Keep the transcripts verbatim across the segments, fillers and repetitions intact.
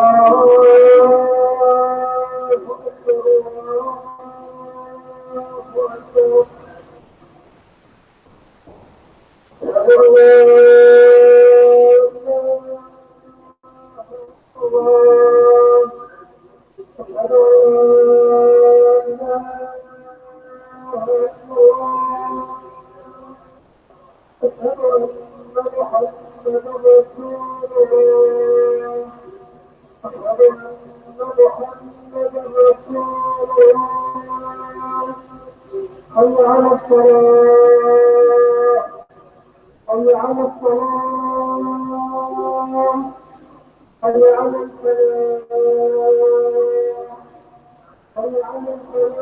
الله أكبر، الله أكبر. أشهد أن لا إله إلا الله. أشهد أن لا إله إلا الله. أشهد أن محمدا رسول الله. أشهد أن محمدا رسول الله. حي على الصلاة. حي على الصلاة. حي على الفلاح. حي على الفلاح.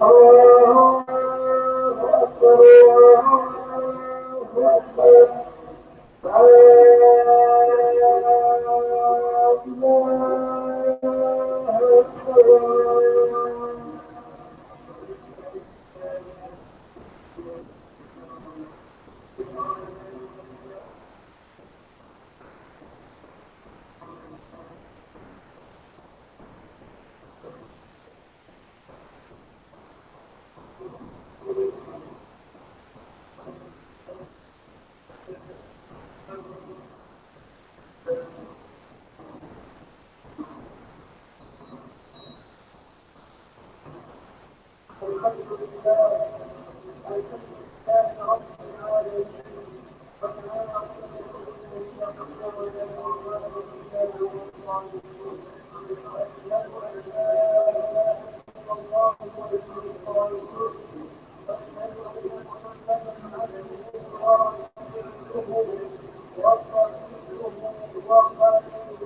الله أكبر، الله أكبر. لا إله إلا الله. الحمد لله. الحمد لله رب العالمين. والعاقبة للمتقين ولا عدوان إلا على الظالمين. وأشهد أن لا إله إلا الله ولي الصالحين. وأشهد أن محمدا عبده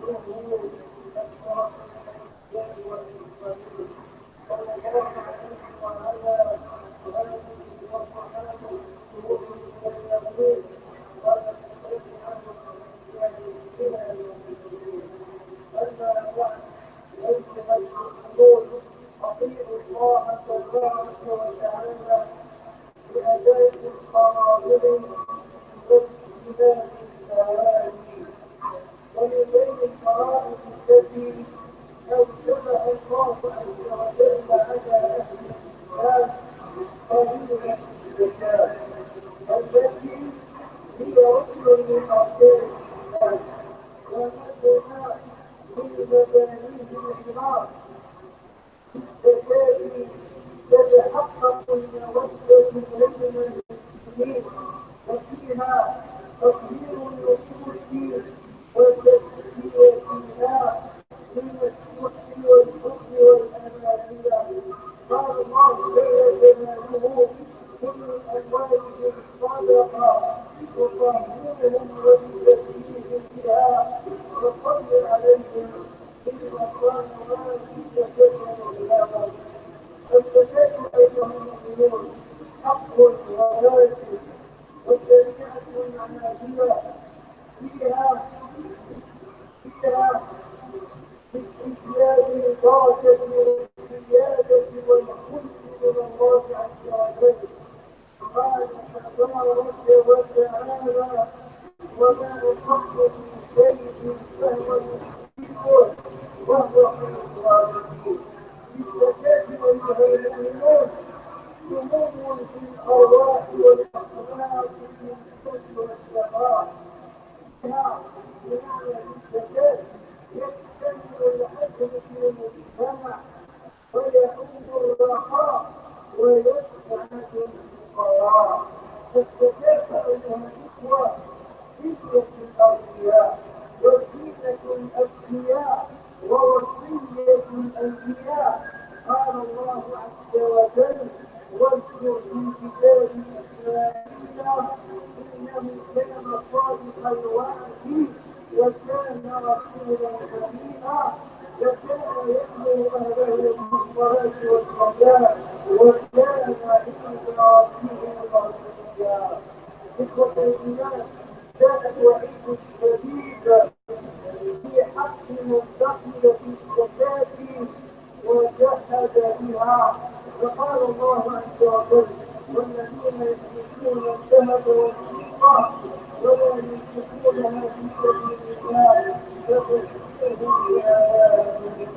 ورسوله. وصفيه وخليله. أطيعوا الله تبارك وتعالى بأداء الفرائض واجتناب النواهي. ومن بين الفرائض التي أوجبها الله عز وجل على أهل الإسلام فريضة الزكاة، التي هي ركن من أركان الإسلام ومبنى من مبانيه العظام. الزكاة تتحقق المودة بين المسلمين، وفيها تطهير النفوس وتزكيتها من الشح والبخل والأنانية. قال الله جل جلاله: "خذ من أموالهم صدقة تطهرهم وتزكيهم بها وصل عليهم." الزكاة أيها المؤمنون حق واجب، والشريعة معناها فيها، فيها استجلاب البركة والزيادة والخلد من الله عز وجل. قال تبارك وتعالى: "وما أنفقتم من شيء فهو يخلفه وهو خير الرازقين". للزكاة أيها المؤمنون سمو في الأرواح والأخلاق في السر والجهر. فيها بمعنى للزكاة يجتمع العدل في المجتمع ويعود الرخاء ويسعد الفقراء. فالزكاة أيها الإخوة حلية الأغنياء وزينة الأذكياء ووصية الأنبياء. قال الله عز وجل: "واذكر في الكتاب إسماعيل إنه كان صادق الوعد وكان رسولا نبيا وكان يأمر أهله بالصلاة والزكاة وكان عند ربه مرضيا". إخوة الإيمان، جاء الوعيد الشديد في حق من بخل بالزكاة وجحد بها. فقال الله عز وجل: "والذين يكنزون الذهب والفضة الله ولا ينفقونها في سبيل الله فبشرهم بعذاب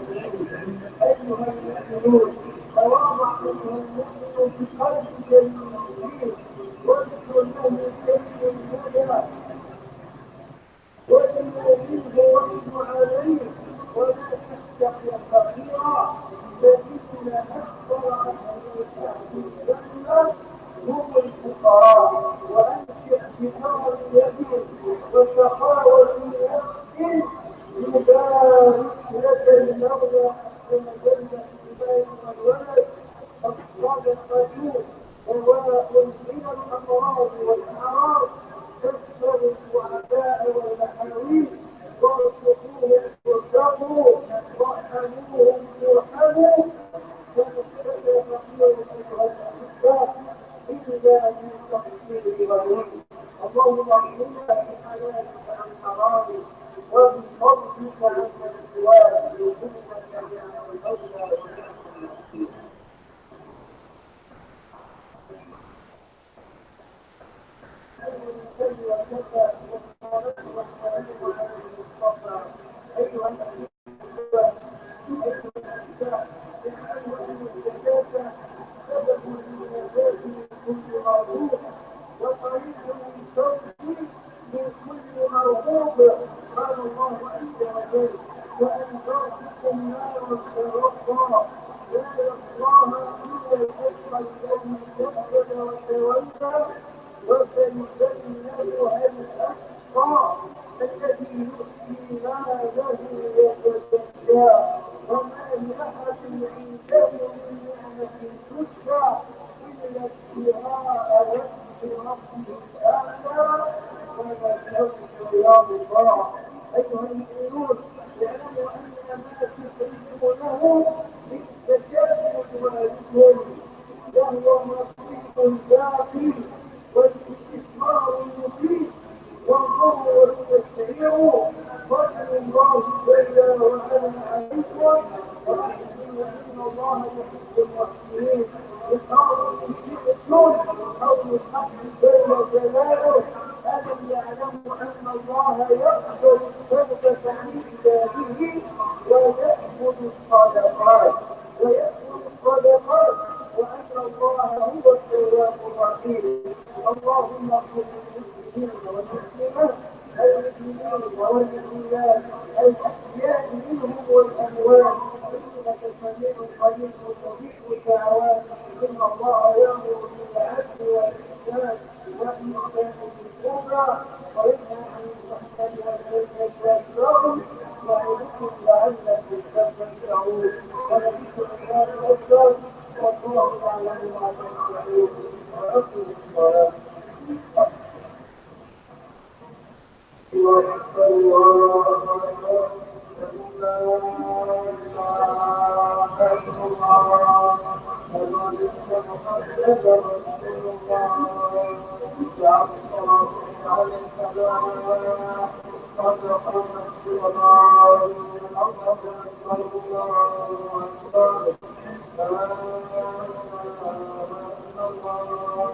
أليم. أيها المؤمنون، تواضع أيها المؤمن بقلبك للمسكين، واذكر له كلمة الهدى، وإن منه وإن عليه، ولا تتقي فقيرا، فإن أكثر أهل الجنة هم الفقراء. وأنفق بثمر يد وسخاوة نفس، يبارك لك المولى عز وجل في المال والولد. فالصدقة دواء من الأمراض والأعراض، تشفي الضعفاء والمحاوين، وارزقوهم يرزقوا، وارحموهم يرحموا. فما ابتلى فقير أيها الأحبة إلا من تقصير غني. اللهم اغننا بحلالك عن حرامك، وبفضلك عمن سواك، بحرمة يا أرحم الراحمين. من كل مرغوب. قال الله عز وجل: وأنذرتكم نارا تلظى لا يصلاها إلا الأشقى الذي كذب وتولى، وسيجنبها الأتقى الذي يؤتي ماله يتزكى، وما لأحد عنده من نعمة تجزى إلا ابتغاء وجه ربه الأعلى، ولسوف يرضى. أيها المؤمنون، اعلموا أن ما تحبونه من تكافل أموالكم، وهو نصيب باقي والاستثمار المفيد، وانظروا واستشعروا فضل الله جل وعلا عليكم، واعلموا أن الله يحب المحسنين. اقرأوا إن شئتم قول الحق جل جلاله: ألم يعلموا أن الله يقبل التوبة عن عباده ويأخذ الصدقات، ويأخذ الصدقات، وأن الله هو التواب الرحيم. اللهم اغفر للمسلمين والمسلمات، المؤمنين والمؤمنات، الأحياء منهم والأموات، إنك سميع قريب مجيب الدعوات. إن الله يأمر بالعدل والإحسان وإيتاء ذي القربى، وينهى عن الفحشاء والمنكر والبغي، يعظكم لعلكم تذكرون. ولذكر الله أكبر، والله يعلم ما تصنعون. وأقم الصلاة. الله أكبر، الله أكبر، أشهد أن لا إله إلا الله، أشهد أن محمدا رسول الله، حي على الصلاة، حي على الفلاح، قد قامت الصلاة، الله أكبر، الله أكبر، لا إله إلا الله.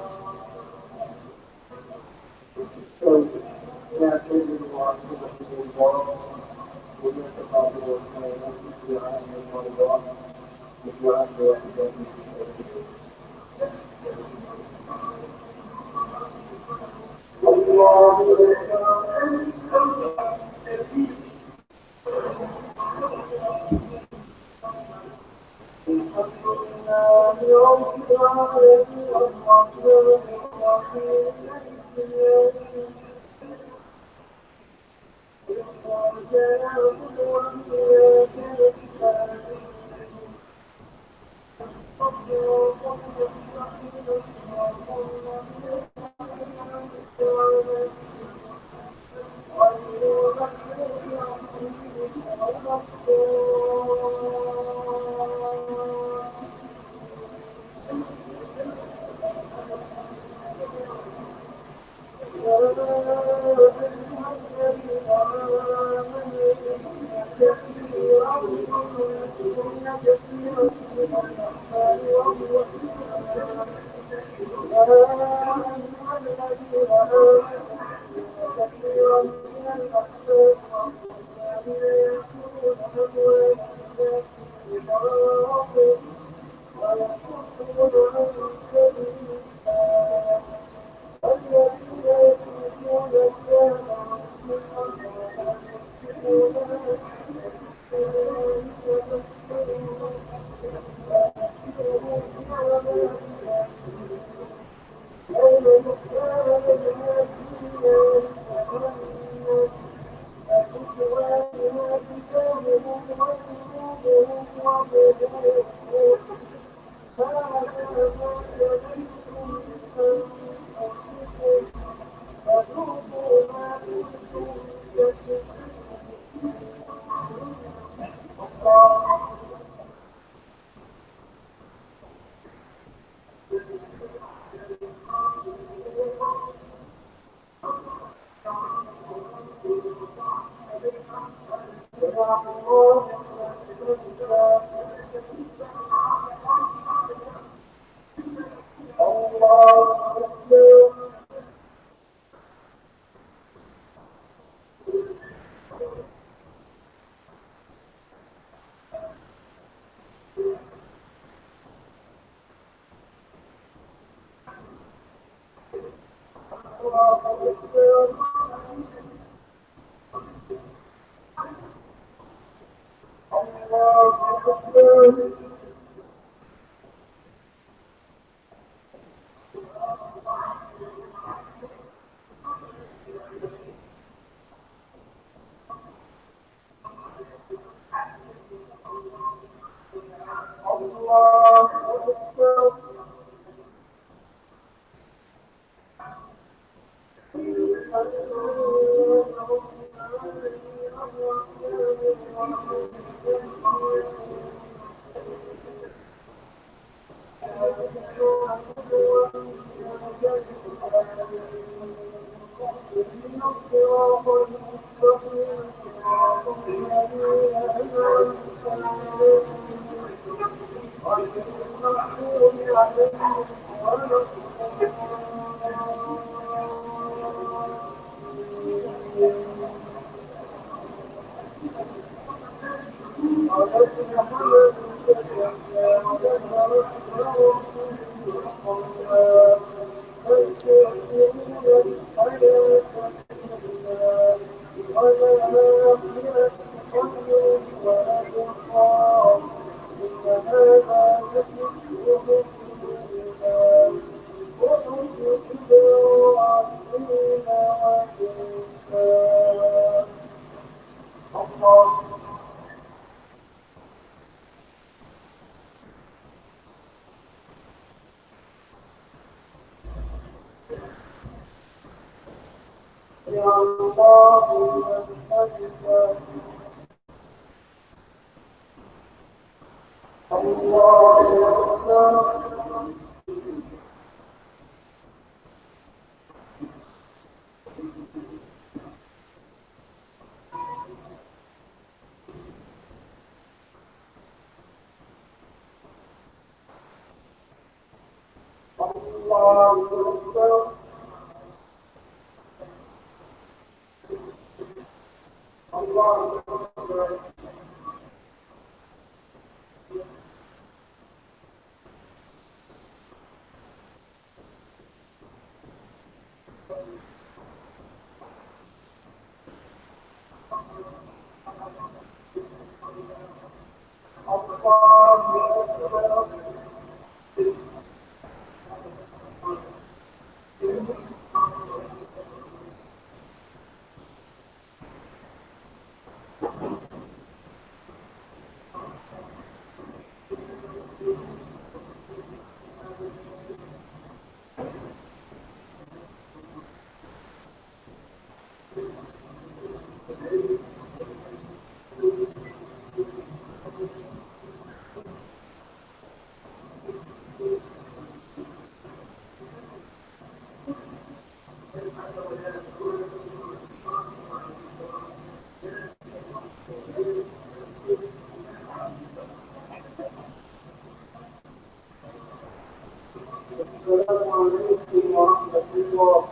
السلام عليكم ورحمة الله.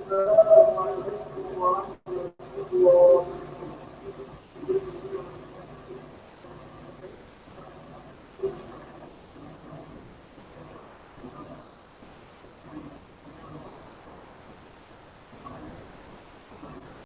السلام عليكم ورحمة الله.